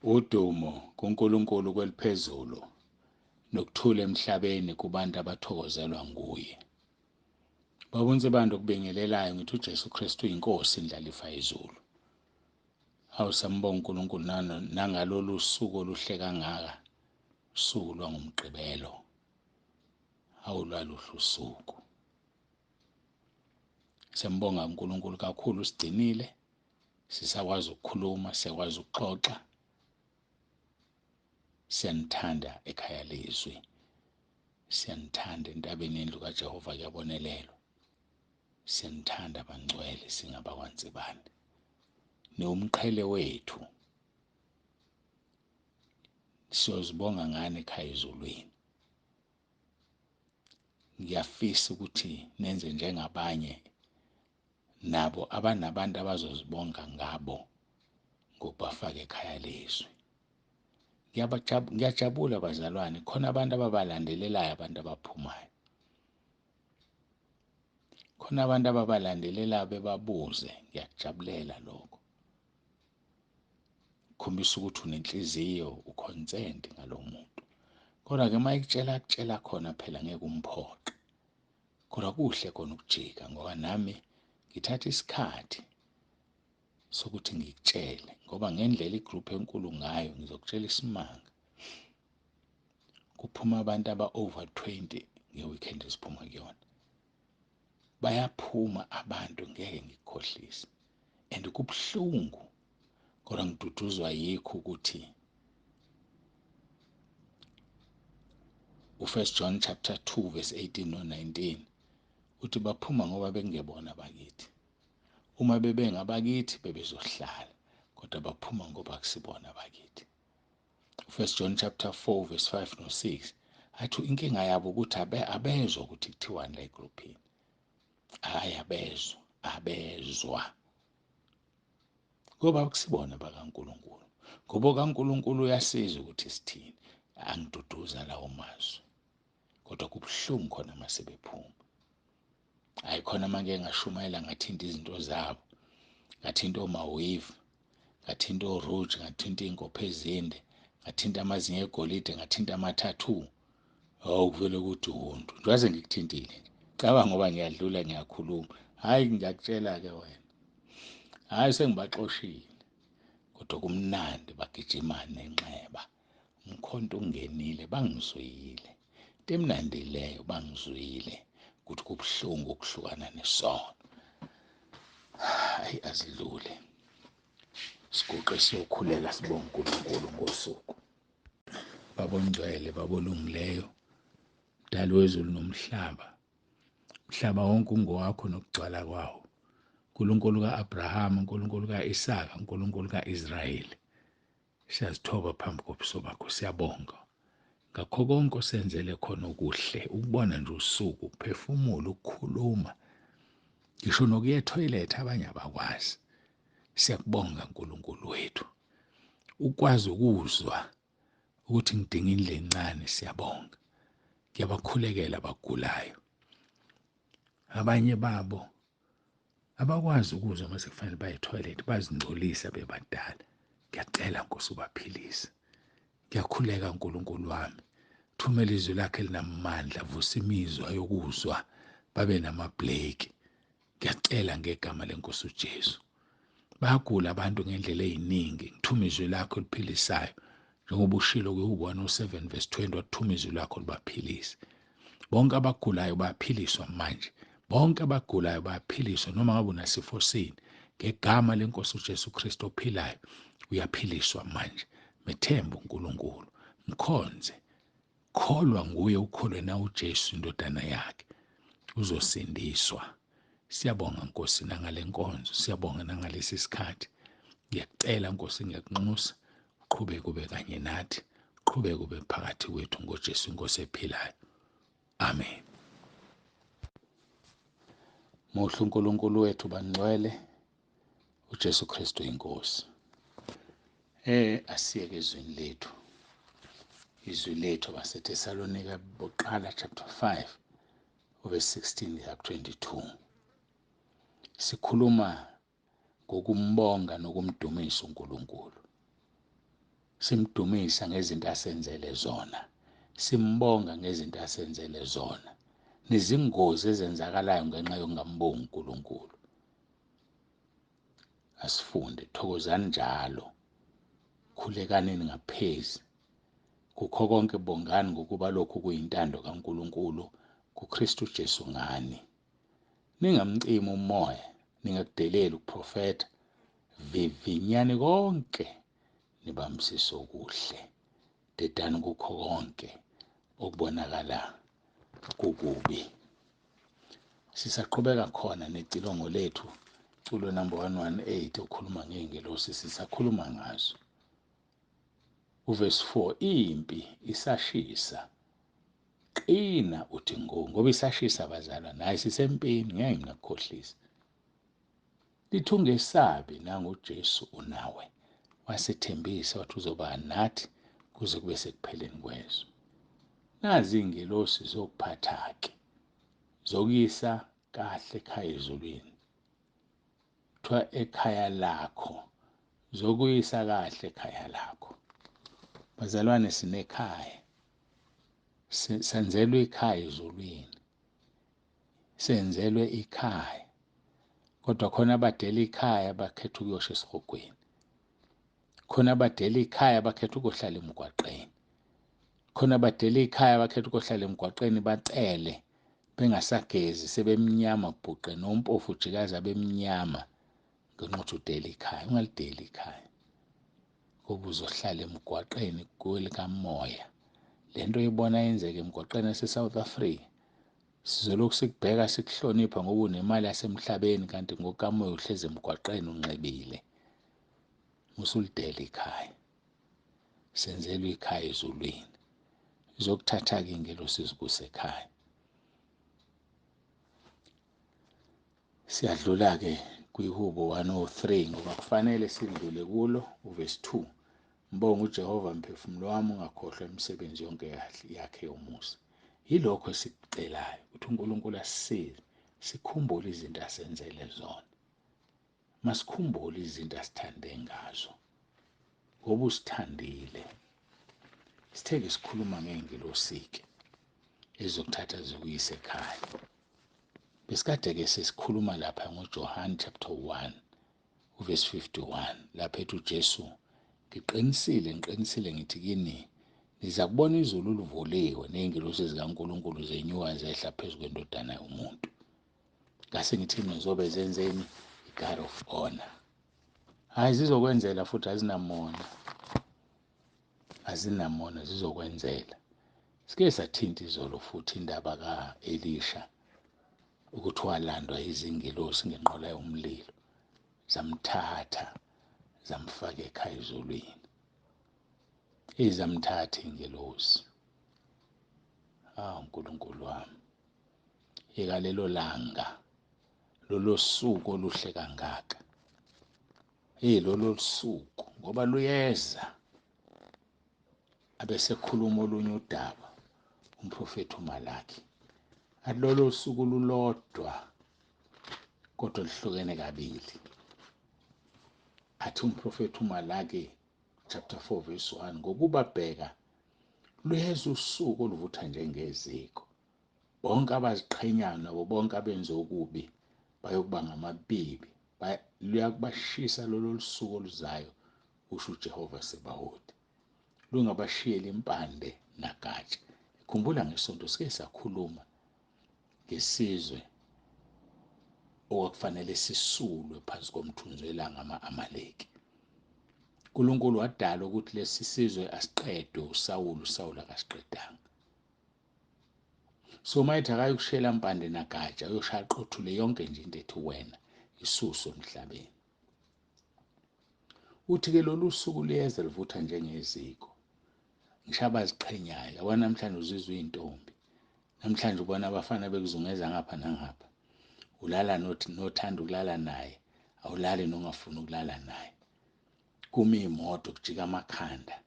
Udumo kuNkulunkulu kweliphezulu nokuthula emhlabeni kubantu abathokozelwa nguye. Baba uNsibande okubingelelayo ngithi uJesu Kristu uyinkosi indlalifa yezulu. Awu sambonga uNkulunkulu nangalolu suku oluhle kangaka, usuku lwangoMgqibelo. Awu lwaluhle usuku. Siyambonga uNkulunkulu kakhulu usigcinile, sisakwazi ukukhuluma, siyakwazi ukuxoxa. Siyanithanda ekhaya lezwi. Siyanithanda entabeni yendlu kaJehova kuyabonelelwa. Siyanithanda bangcwele singabakwaNsibane. Niwumqhele wethu. Siyozibonga ngani ekhaya ezulwini. Ngiyafisa ukuthi nenze njengabanye nabo abanabantu abazozibonga ngabo ngokubafaka ekhaya lezwi. Ngiyajabula bazalwane, khona abantu ababalandelelayo abantu abaphumayo. Khona abantu ababalandelelayo bebabuze, ngiyakujabulela lokho. Khombisa ukuthi unenhliziyo, uconsent ngalo muntu. Kodwa-ke uma ekutshela akutshela khona phela ngeke umphoqe. Kodwa kuhle khona ukujika ngoba nami ngithatha isikhathi sokuthi ngikutshele ngoba ngendlela igroup enkulu ngayo ngizokutshela isimanga. Kuphuma abantu aba-over 20 nge-weekend esiphuma kuyona. Bayaphuma abantu ngeke ngikukhohlise and kubuhlungu kodwa ngiduduzwa yikho ukuthi u-1 John chapter 2 verse 18 no 19 uthi baphuma ngoba bengebona bakithi. Uma bebengabakithi bebezohlala, kodwa baphuma ngoba kusibona bakithi. U-1 John chapter 4 verse 5 no 6 athi inkinga yabo ukuthi abezwa ukuthi kuthiwani la egruphini. Hhayi abezwa, abezwa. Ngoba kusibona bakaNkulunkulu. Ngoba kaNkulunkulu uyasiza ukuthi sithini. Angiduduza lawo mazwi. Kodwa kubuhlungu khona uma sebephuma. Hhayi khona uma ngike ngashumayela ngathinta izinto zabo. Ngathinta omawivu, ngathinta oruji, ngathinta iy'nkopho ezinde, ngathinta amazinyo egolide, ngathinta ama-tattoo. Hawu kuvele kuthi wuntu. Nje ngikuthintile nje. Cabanga ngoba ngiyadlula ngiyakhuluma. Hhayi ngiyakutshela-ke wena. Hhayi sengibaxoshile. Kodwa kumnandi bagijima nenxeba. Umkhonto ungenile bangizwile. Into emnandi leyo bangizwile ukuthi kubuhlungu ukuhlukana nesono. Hayi azidlule. Siguqe siyokhuleka sibonge uNkulunkulu ngosuku. Baba ongcwele, Baba olungileyo, Mdali wezulu nomhlaba. Umhlaba wonke ungowakho nokugcwala kwawo. uNkulunkulu ka-Abrahama, uNkulunkulu ka-Isaka, uNkulunkulu ka-Israyeli. Siyazithoba phambi kobuso bakho, siyabonga ngakho konke osenzele khona okuhle, ukubona nje usuku, ukuphefumula, ukukhuluma, ngisho nokuya ethoyilethe abanye abakwazi. Siyakubonga uNkulunkulu wethu. Ukwazi ukuzwa ukuthi ngidinga indlu encane, siyabonga. Ngiyabakhulekela abagulayo. Abanye babo abakwazi ukuzwa uma sekufanele baye etoilet, bazingcolisa bebadala. Ngiyacela Nkosi ubaphilise. Ngiyakhuleka uNkulunkulu wami, thumela izwi lakhe elinamandla, vusa imizwa yokuzwa, babe namableki. Ngiyacela ngegama lenkosi uJesu. Bayagula abantu ngendlela eziningi, ngithuma izwi lakho eliphilisayo. Njengoba ushilo kwi-107 verse 20 wathuma izwi lakho libaphilise. Bonke abagulayo bayaphiliswa manje. Bonke abagulayo bayaphiliswa noma ngabe unasifo sini. Ngegama lenkosi uJesu Kristu ophilayo uyaphiliswa manje. Methembe uNkulunkulu, mkhonze. Kholwa nguye, ukholwe na uJesu indodana yakhe. Uzosindiswa. Siyabonga Nkosi nangale nkonzo, siyabonga nangalesi sikhathi. Ngiyakucela Nkosi, ngiyakunxusa uqhubeke ube kanye nathi, uqhubeke ube phakathi kwethu ngoJesu inkosi ephilayo. Amen. Muhle uNkulunkulu wethu bangcwele, uJesu Kristu inkosi. Asiyeke ezwini lethu. Izwi lethu baseThesalonika bokuqala chapter 5 verse 16 kuya 22. Sikhuluma ngokumbonga nokumdumisa uNkulunkulu. Simdumisa ngezinto asenzele zona, simbonga ngezinto asenzele zona, nezingozi ezenzakalayo ngenxa yokungambongi uNkulunkulu. Asifunde, thokozani njalo, khulekanini ngaphezi kukho konke, bongani ngokuba lokhu kuyintando kaNkulunkulu kuKristu Jesu ngani. Ningamcimi umoya, ningakudeleli ukuprofetha, vivinyani konke, nibambisise okuhle, dedani kukho konke okubonakala kukubi. Sisaqhubeka khona necilongo lethu, culo number 118 okhuluma ngey'ngelosi, sisakhuluma ngazo. Uverse 4, impi isashisa, qina uthi ngo, ngoba isashisa bazalwa, naye sisempini, ngeke mina kukhohlisa. Lithi ungesabi, nangu uJesu unawe, wasethembisa wathi uzoba nathi kuze kube sekupheleni kwezwe. Nazi iy'ngelosi zokuphatha-ke, zokuyisa kahle ekhaya ezulwini, kuthiwa ekhaya lakho, zokuyisa kahle ekhaya lakho. Bazalwane, sinekhaya, senzelwe ikhaya ezulwini, senzelwe ikhaya, kodwa khona abadela ikhaya bakhetha ukuyosha esihogweni, khona abadela ikhaya bakhetha ukuhlala emgwaqeni, khona abadela ikhaya bakhetha ukuhlala emgwaqeni, bacele bengasagezi, sebemnyama bhuqe, nompofu ujikaza bemnyama ngenxa yokuthi udela ikhaya. Ungalideli ikhaya, ngoba uzohlala emgwaqeni kwelikamoya. Lento oyibona yenzeka emgwaqeni yase-South Africa, sizolokhu sikubheka sikuhlonipha ngoba unemali yasemhlabeni, kanti ngokukamoya uhlezi emgwaqeni unxebile. Usulidela ikhaya, senzelwe ikhaya ezulwini, izokuthatha-ke ingelosi zikuse ekhaya. Siyadlula-ke kwihubo 103 ngoba kufanele sidlule kulo. Uverse 2, mbonga uJehova mphefumulo wami, ungakhohlwa imisebenzi yonke yakhe yomusa. Yilokho esikucelayo, ukuthi uNkulunkulu asisize sikhumbule izinto asenzele zona. Masikhumbule izinto asithande ngazo, ngoba usithandile. Sitheke sikhuluma ngey'ngelosi-ke ezizokuthatha zikuyise ekhaya. Besikade-ke sesikhuluma lapha ngoJohane chapter 1 uverse 51, lapho ethi uJesu, ngiqinisile ngiqinisile ngithi kini, niza kubona izulu livuliwe ney'ngelosi zikaNkulunkulu zenyuka zehla phezu kwendodana yomuntu. Ngase ngithi mina zobe zenzeni? I-guard of honor. Hhayi, zizokwenzela futhi, azinamona, azinamona, zizokwenzela. Sike sathinta izolo futhi indaba ka-Elisha, ukuthi walandwa izingelosi ngenqola yomlilo, zamthatha zamfaka ekhaya ezulwini. Ezamthatha ingelosi. Ah, uNkulunkulu wami, yeka lelo langa, lolo suku oluhle kangaka. Hey, lolo suku ngoba luyeza. Abesekhuluma olunye udaba umprofethi uMalaki, athi lolo suku lulodwa kodwa lihlukene kabili. Athi umprofethi uMalaki chapter 4 verse 1, ngokuba bheka luyeza usuku oluvutha njengeziko, bonke abaziqhenyayo nabo bonke abenza okubi bayokuba ngamabibi, luyakubashisa lolo lusuku oluzayo, usho uJehova Sebawoti, lungabashiyeli impande nagatsha. Khumbula ngesonto sike sakhuluma ngesizwe okwakufanele sisulwe phansi komthunzi welanga, ama-Amaleki. uNkulunkulu wadala ukuthi lesi sizwe asiqedwe uSawulu, uSawulu akasiqedanga. So mayethi akayikushela mpande nagatsha, uyoshaya qothule yonke nje into ethi wena isuswe emhlabeni. Uthi-ke lolu suku luyeza livutha njengeziko, ngisho abaziqhenyayo. Yabona namhlanje uzizwa uyintombi, namhlanje ubona abafana bekuzungeza ngapha nangapha, ulala nothanda ukulala naye, awulali nongafuni ukulala naye. Kuma iy'moto, kujika amakhanda,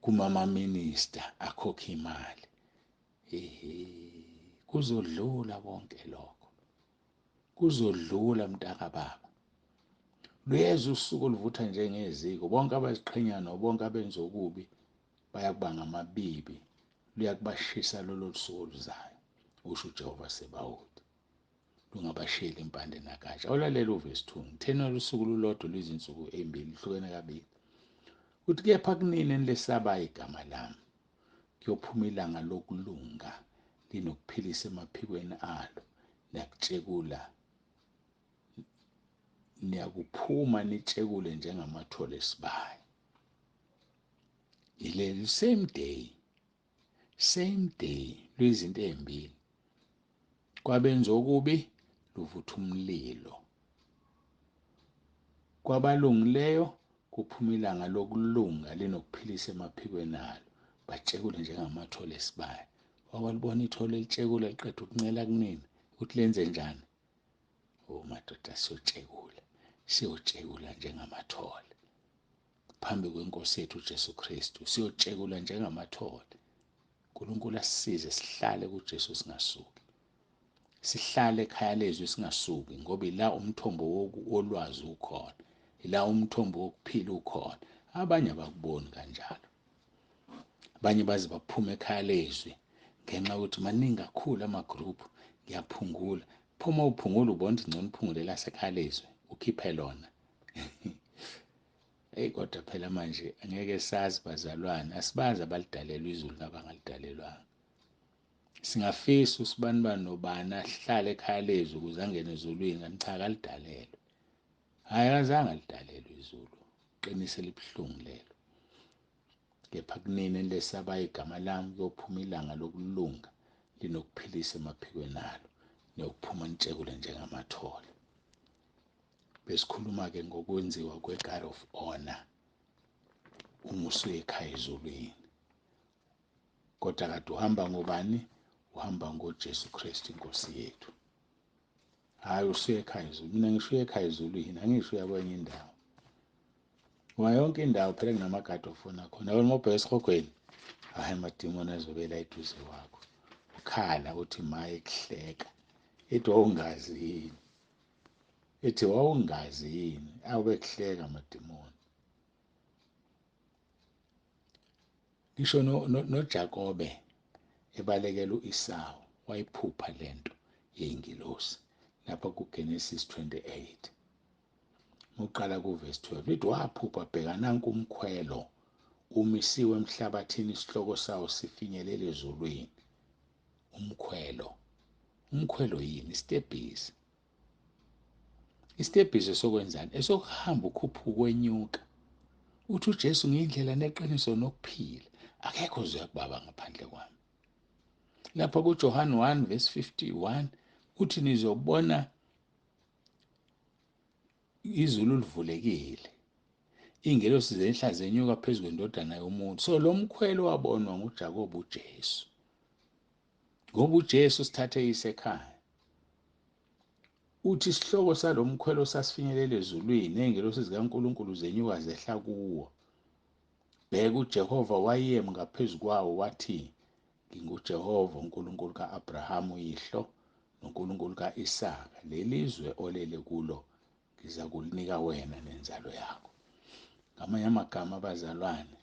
kuma amaminista akhokha imali. Ehe, kuzodlula konke lokho, kuzodlula mntakababa. Luyeza usuku oluvutha njengeziko, bonke abaziqhenyayo nabo bonke abenza okubi bayakuba ngamabibi, luyakubashisa lolo suku oluzayo, usho uJehova Sebawoti, lungabashiyeli impande nagatsha. Awulalela uvesi 2, ngithena usuku lulodwa lwezinsuku ezimbili, luhlukene kabili. Uthi kepha kunini enilesabayo igama lami, kuyophuma ilanga lokulunga linokuphilisa emaphikweni alo, niyakutshekula, niyakuphuma nitshekule njengamathole esibaya. Ileli same day, same day, lwezinto ezimbili. Kwabenza okubi luvutha umlilo, kwabalungileyo kuphuma ilanga lokulunga linokuphilisa emaphikweni alo, batshekule njengamathole esibaya. Wakwalibona ithole litshekula liqeda ukuncela kunini, ukuthi lenze njani? Oh madoda, siyotshekula, siyotshekula njengamathole phambi kwenkosi yethu uJesu Kristu, siyotshekula njengamathole. uNkulunkulu asisize sihlale kuJesu singasuki, sihlale ekhaya lezwi singasuki, ngoba ila umthombo wolwazi ukhona, ila umthombo wokuphila ukhona. Abanye abakuboni kanjalo, abanye baze baphume ekhaya lezwi ngenxa yokuthi maningi kakhulu ama-group. Ngiyaphungula, phuma uphungula, ubona ukuthi ngcono uphungule lasekhaya lezwi ukhiphe lona. Eyi kodwa phela manje angeke sazi bazalwane, asibazi abalidalelwa izulu nabangalidalelwanga. Singafisa usibanibani nobani ahlale ekhaya lezwi ukuze angene ezulwini, kanti cha, akalidalelwe. Hhayi, akazange alidalelwe izulu, qiniso elibuhlungu lelo. Kepha kunini enilesabayo igama lami, kuyophuma ilanga lokulunga linokuphilisa emaphikweni alo, niyokuphuma nitshekule njengamathole. Besikhuluma-ke ngokwenziwa kwe-guard of honor uma usuya ekhaya ezulwini, kodwa kade uhamba ngobani? Uhamba ngoJesu Kristu inkosi yethu. Hhayi, usuya ekhaya ezulwini. Mina ngisho uya ekhaya ezulwini, angisho uya kwenye indawo, ngoba yonke indawo phela kunama-guard of honor khona. Wena uma ubheka esihogweni, hhayi, amadimoni azobela eduze kwakho, ukhala uthi maye kuhleka, ethi wawungazi yini, ethi wawungazi yini, awube kuhleka amadimoni. Ngisho noJakobe ebalekela u-Esawu wayiphupha lento yeyingilosi lapha kuGenesis 28 uqala kuvesi 12, lithi waphupha, bheka nanku umkhwelo umisiwe emhlabathini, isihloko sawo sifinyelela ezulwini. Umkhwelo, umkhwelo yini? Isitebhisi. Isitebhisi sokwenzani? Esokuhamba ukhuphuka kwenyuka. Uthi uJesu, ngiyindlela neqiniso nokuphila, akekho ozoya kubaba ngaphandle kwami. Lapha kuJohn 1 verse 51 uthi nizobona izulu livulekile, ingelosi zehla zenyuka phezu kwendodana yomuntu. So lo mkhwelo wabonwa nguJakobe uJesu, ngoba uJesu sithathe isekhaya. Uthi isihloko salomkhwelo sasifinyelela ezulwini, ney'ngelosi zikaNkulunkulu zenyuka zehla kuwo. Bheka, uJehova wayemi ngaphezu kwawo, wathi, nginguJehova uNkulunkulu ka-Abrahamu uyihlo noNkulunkulu ka-Isaka, leli zwe olele kulo ngiza kulinika wena nenzalo yakho. Ngamanye amagama abazalwane,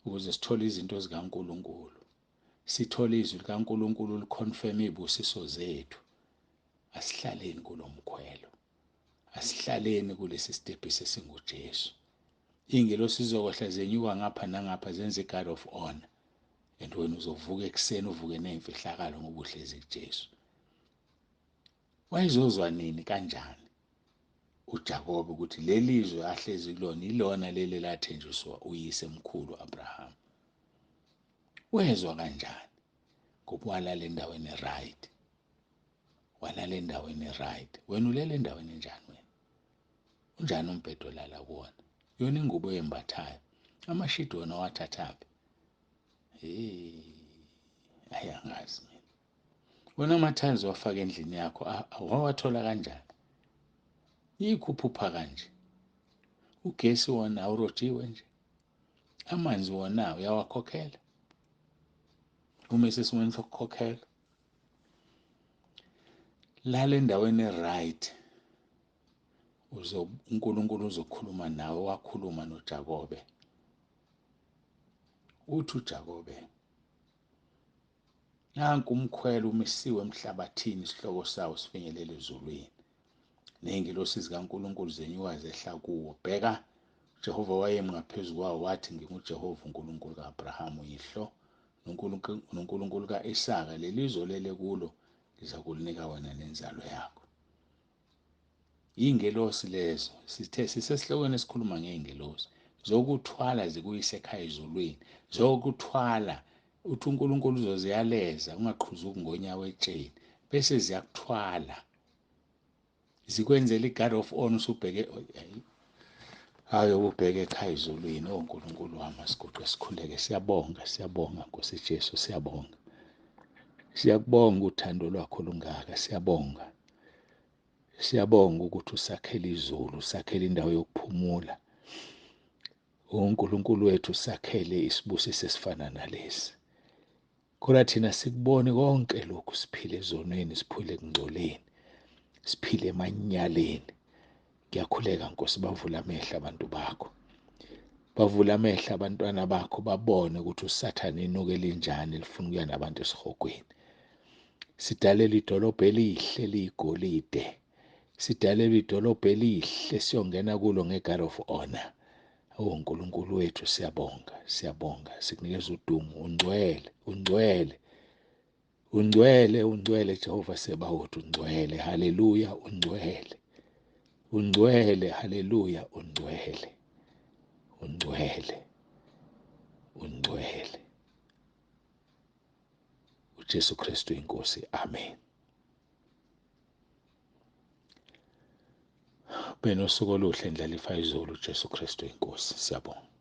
ukuze sithole izinto zikaNkulunkulu, sithole izwi likaNkulunkulu liconfirm izibusiso zethu, asihlaleni kulomkhwelo, asihlaleni kulesi stebhisi esinguJesu. Iy'ngelosi zizokwehla zenyuka ngapha nangapha zenze i-guard of honor, and wena uzovuka ekuseni uvuke ney'mfihlakalo ngoba uhlezi kuJesu. Wayezozwa nini kanjani uJakobe ukuthi leli zwe ahlezi kulona ilona leli lathenjiswa uyise mkhulu Abraham? Wezwa kanjani? Ngoba walala endaweni right, walala endaweni right. Wena ulele endaweni enjani? Wena unjani umbhedo olala kuwona? Yona ingubo oyembathayo, amashidi wona owathathaphi? Hey, ayangazi mina. Wena ama-tiles wafaka endlini yakho wawathola kanjani? Yikho uphupha kanje. Ugesi wona awurojiwe nje, amanzi wona uyawakhokhela uma esesimweni sokukhokhela. Lala endaweni e-right. uNkulunkulu uzokhuluma nawe, wakhuluma noJakobe. Uthi uJakobe, nanku umkhwelo umisiwe emhlabathini, isihloko sawo sifinyelela ezulwini, ney'ngelosi zikaNkulunkulu zenyuka zehla kuwo. Bheka, uJehova wayemi ngaphezu kwawo, wathi, nginguJehova uNkulunkulu ka-Abrahamu uyihlo noNkulunkulu ka-Isaka, leli zwe olele kulo ngizakulinika wena nenzalo yakho. Iy'ngelosi lezo, sithe sisesihlokweni esikhuluma ngey'ngelosi, zokuthwala zikuyise ekhaya ezulwini, zokuthwala, uthi uNkulunkulu uzoziyaleza, ungaqhuzuki ngonyawo etsheni, bese ziyakuthwala, zikwenzela i-guard of honor, usubheke hayi ubheke ekhaya ezulwini. Oh Nkulunkulu wami, asiguqe sikhuleke. Siyabonga, siyabonga Nkosi Jesu, siyabonga, siyakubonga uthando lwakho lungaka, siyabonga, siyabonga ukuthi usakhele izulu, usakhele indawo yokuphumula. uNkulunkulu wethu usakhele isibusiso esifana nalesi. Kodwa thina sikubone konke lokhu, siphile ezonweni, siphile ekungcoleni, siphile emanyaleni. Ngiyakhuleka Nkosi, bavula amehlo abantu bakho, bavula amehlo abantwana bakho, babone ukuthi uSathane inuku elinjani elifuna ukuya nabantu esihogweni. Sidalela idolobha elihle eliyigolide, sidalela idolobha elihle siyongena kulo nge-guard of honor. Oh Nkulunkulu wethu, siyabonga, siyabonga, sikunikeza udumo. Ungcwele, ungcwele, ungcwele, ungcwele Jehova Sebawoti, ungcwele. Haleluya, ungcwele, ungcwele, haleluya, ungcwele, ungcwele, ungcwele. uJesu Kristu inkosi. Amen. Benosuku oluhle, ndlalifa izulu. uJesu Kristu inkosi. Siyabonga.